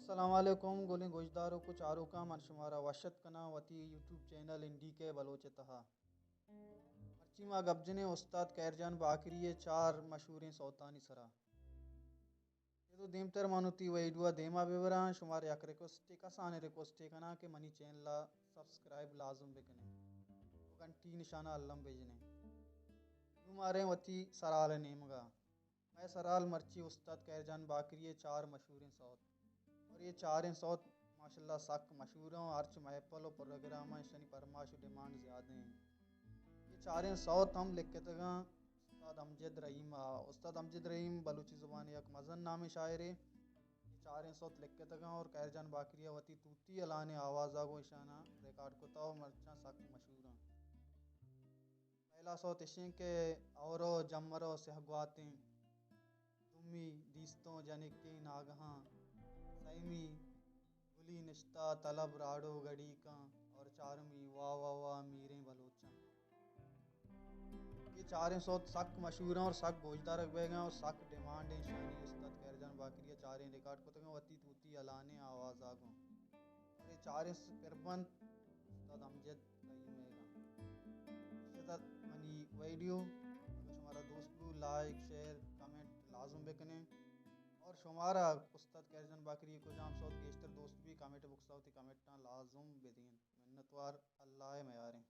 السلام علیکم، گلیں گوشداروک و چاروکاں، من شمارا وش ات کناں وتی یوٹیوب چینل این ڈی کے بلوچ ء تہا۔ مرچی ما گپ جنیں استاد خیر جان باقری ء چار مشہوریں سوتانی سرا۔ اے تو دیمتر من وتی ویڈیو ء دیما ببراں، شمارا یک ریکوسٹے، کسانیں ریکوسٹے کناں کہ منی چینل ء سبسکرائب لازم بکنیں و گھنٹی نشانہ الم بجنیں۔ نوں ماریں وتی سرحال ء نیمگا۔ مئے سرحال مرچی استاد خیر جان باقری ء چار مشہوریں سوت، اور یہ چاریں سوت ماشاءاللہ سک مشہور ہیں، ہرچ محفل و پروگرام ء ایشانی پرمائش و ڈیمانڈ زیادہ ہیں۔ یہ چاریں سوت ہم لکھتگاں استاد امجد رحیم ء۔ استاد امجد رحیم بلوچی زبان یک مزن نامیں شاعرے۔ یہ چاریں سوت لکھتگاں اور خیر جان باقری ء وتی توتی الانیں آوازا گوں ایشاناں ریکارڈ کتا و مرچاں سک مشہور ہیں۔ پہلا سوت اشیں کہ اورو جمرو سیہ گواتیں، دومی دیستوں جنکیں ناگہاں، سیمی گلی نشتہ طلب راڑو گڑی کاں، اور چارمی واہ واہ واہ میریں بلوچاں۔ یہ چاریں سوت سک مشہور ہیں اور سک گوشدارگ بیگ ہیں اور سک ڈیمانڈ ہیں شانی۔ استاد خیر جان باقری ء چاریں ریکارڈ کتگ ہیں وتی توتی الانیں آوازا گوں۔ اور یہ چاریں س-، پربند استاد امجد رحیم ء۔ اشی تہ منی ویڈیو اگر شمارا دوست بو، لائک، شیئر، کمنٹ لازم بکنیں۔ اور شمارا استاد خیر جان باقری کجام سوت گیشتر دوست بی، کمنٹ بکس ء وتی کمنٹاں لازم بدین۔ منتوار، اللہ ء میاریں۔